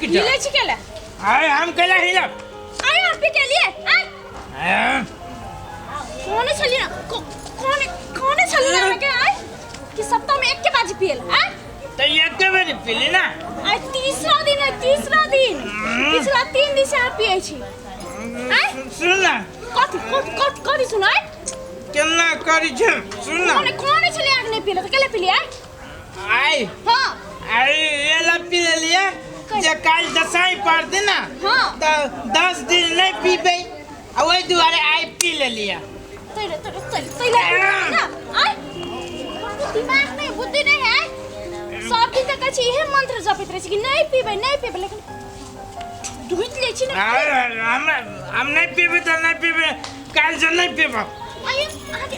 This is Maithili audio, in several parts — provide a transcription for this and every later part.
हिले छी केला? आय हम केला हिलब। आय आप पी के लिए आय। आय। कोने छली ना, कोने कोने छली ना के आय कि सप्ताह में एक के बाजी पियल आय? तो एके बेर पीली ना। आय तीसरा दिन है, तीसरा दिन, पिछला 3 दिन से आप पिए छी आय। सुन ना। कथी कथी कथी कथी सुनाय? केना करी छै सुन ना। कोने कोने छली आग नहीं पिले तो केले पिली आय? आय। हां। आय एला पी लेलिए जे काल दसाई पर दे ना। हां। तो 10 दिन नहीं पीबे आ ओई दुआरे आय पी लेलिए। तैरे तैरे तैरे तैरे ना आय दिमाग नहीं बुद्धि नहीं है। सब दिन तक अछि इहे मंत्र जपैत रहे छी कि नहीं पीबे नहीं पीबे, लेकिन ढुकि लै छी ना। हम नहीं पीबे तो नहीं पीबे, काल से नहीं पीबो। आय अहाँके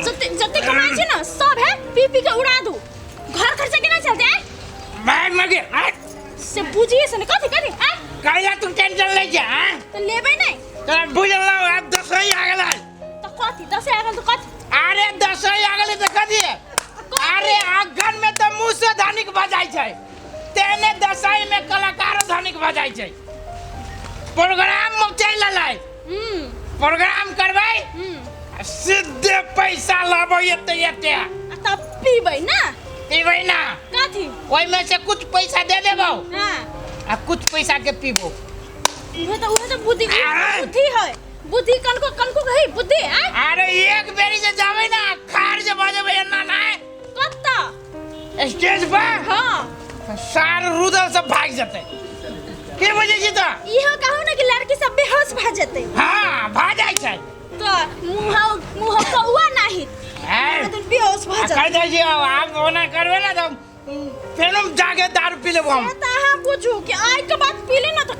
जते जते कमाइ छी ना सब है पी पी के उड़ा दू, घर खर्चा केना चलते आय? भाई मगे आय से बुझिए से ने कथी कथी आय? काहे तू टेंशन लै छै आय? तो लेबै नहीं तो बुझल ना आब दसई आ गेलै। तो कथी दसई आ गेल तो कथी? अरे दसई आ गेलै तो कथी? अरे अगन में तो मुसो धनिक बजाय छै, तेने दसई में कलाकारो धनिक बजाय छै। प्रोग्राम में चलि एलै। प्रोग्राम करबै सीधे पैसा लाबै एते एते आ तब पीबै ना। पीबै ना। कथी? ओहिमे से कुछ पैसा दे देबौ। हां। आ कुछ पैसा के पीबो। उहे तो बुद्धि बुद्धि है, बुद्धि कनको कनको कही बुद्धि आय। अरे एक बेरी जे जाबै ना खार जे बजेबै एना ना कत्ता स्टेज पर। हां। सार रुदल सब भाग जेतै। के बुझै छी तो? इहो कहू ना कि लड़की सब बेहोश भ जेतै। हां भ जाइ छै। तो मुंह मुंह कौआ नाही तो बेहोश भ जेतै। कह दै छी आब ओना करबै ना तो फेनो जाके दारू पी लेबो हम। से त अहाँ बुझू कि आइ के बाद पी ले ना तो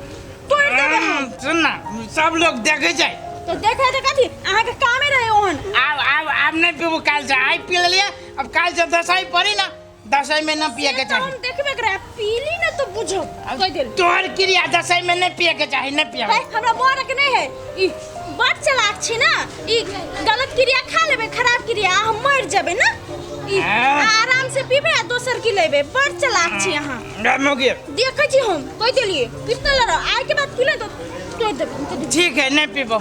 तोड़ देबै हम। सुन ना सब लोग देखे छै। तो देखे त कथी अहाँ के कामे रहे ओहन। आब आब आब नहीं पीबू काल से, आइ पी लेलिए अब काल से दसई पड़ी ना, दसई में न पिए के से तो चाही। हम देखबे करे पीली ना तो बुझो कह देल। तोहर क्रिया दसई में नहीं पिए के चाही, नहीं पिए। भाई हमरा मरे के नहीं है, ई बड़ चालाक छी ना, ई गलत क्रिया खा लेबे खराब क्रिया हम मर जेबे ना, ई आराम से पीबे आ दोसर की लेबे, बड़ चालाक छी अहाँ। मोगी देखै छी हम कह देलिए कितना लड़ा आइ के बाद पीले तो तोड़ देबे। ठीक है नहीं पीबो।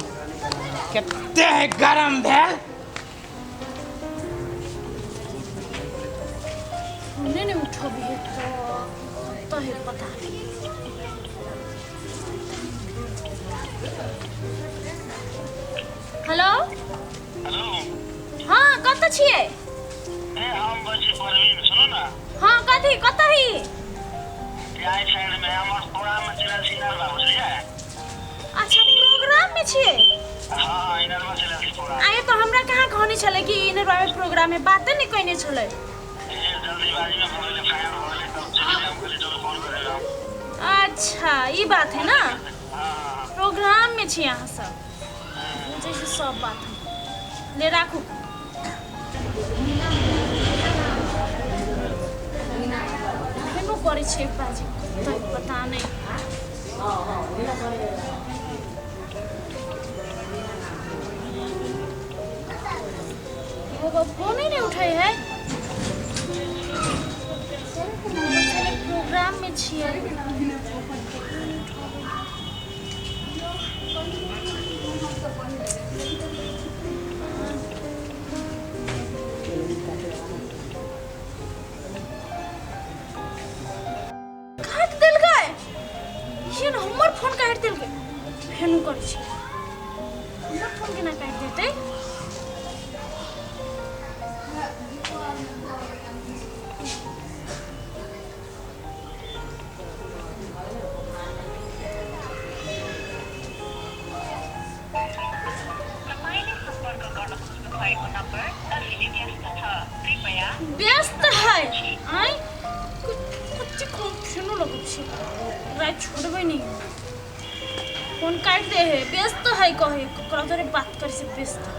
कते है गरम भेल। नहीं नहीं उठबी है तो है पता नहीं। Hello hello. हाँ कत छियै? ए हम बजे परवीन सुनो ना। हाँ कथी कत ही? आई साइड में हमर प्रोग्राम में चलल छी नरवा बुझलियै? अच्छा प्रोग्राम में छियै? हां इनरवा चलल छी प्रोग्राम। आये तो हमरा कहाँ कहने छलै कि इनरवा में प्रोग्राम है, बाते नहीं कहने छलै। ए जल्दीबाजी में भऽ गेलै, फाइनल भऽ गेलै तब चलि हम कहलियै चलू फोन करै हम। अच्छा ई बात है ना। हां प्रोग्राम में छी अहाँ सब, बुझै छी सब बात हम। ले राखू। केनो करै छै बाजी तो पता नहीं। बाबा फोन ही नहीं उठे है। प्रोग्राम में छियै। काट देलकै ये न हमर फोन काटि देलकै। फेनु करै छी हमर फोन केना काटि देतै? व्यस्त है आय कुछ फेनो लगै छै रात छोड़बै नहीं, फोन काटि दे है। व्यस्त है कहे ककरा तोरे बात करे से व्यस्त है।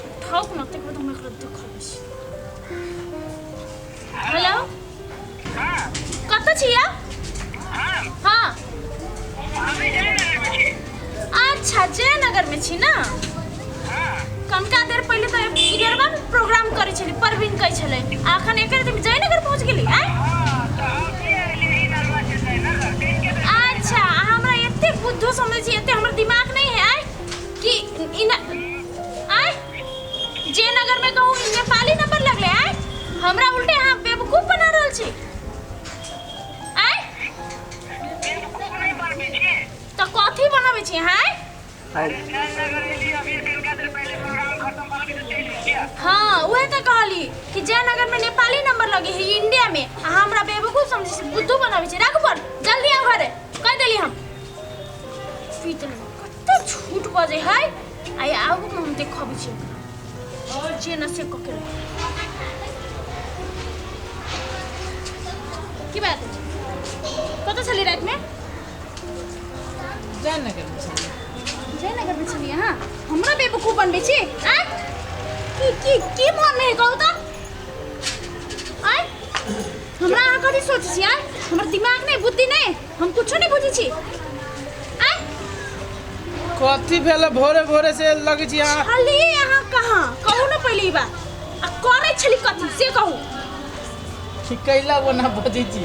उठाओ ना तक बाद हम एकरा देखबै छी। हेलो कत छियै? हाँ अच्छा जयनगर में छी ना? कनका देर पहिले तऽ इधरबा में प्रोग्राम करै छली, परवीन कहै छलै। आ अखन एकर दिन जयनगर पहुँच गेली आय। अच्छा, अहाँ हमरा एते बुद्धू समझै छी, एते हमर दिमाग नहीं है आय कि इन आय जयनगर में कहूँ नेपाली नंबर लगले आय। हमरा उल्टे अहाँ बेवकूफ बना रहल छी आय। तऽ कथी बनबै छी अहाँ? हाँ, उहे तऽ कहली कि जयनगर में नेपाली नंबर लगे है इंडिया में। अहाँ हमरा बेवकूफ समझै छी, बुद्धू बनाबै छी। राखू फोन, जल्दी आउ घरे, कहि देली हम। पीत लेबै, कते झूठ बजै है। आइ आबू ने, हम देखबै छी ओकरा जे न से कऽ के। की बात है, कतऽ छली रातिमे? जयनगर में छलियै। जयनगर में छलियै अहाँ? हमरा बेवकूफ बनबै छी आँय? की की की मन में है कहू तऽ आँय? हमरा अहाँ कथी सोचै छी आँय? हमर दिमाग नहि, बुद्धि नहि, हम कुछो नहि बुझै छी आँय? कथी भेल भोरे भोरे से लगै छी अहाँ? छलियै अहाँ कहाँ, कहू ने पहिले ई बात। आ करै छली कथी से कहू। कैला ओना बजै छी?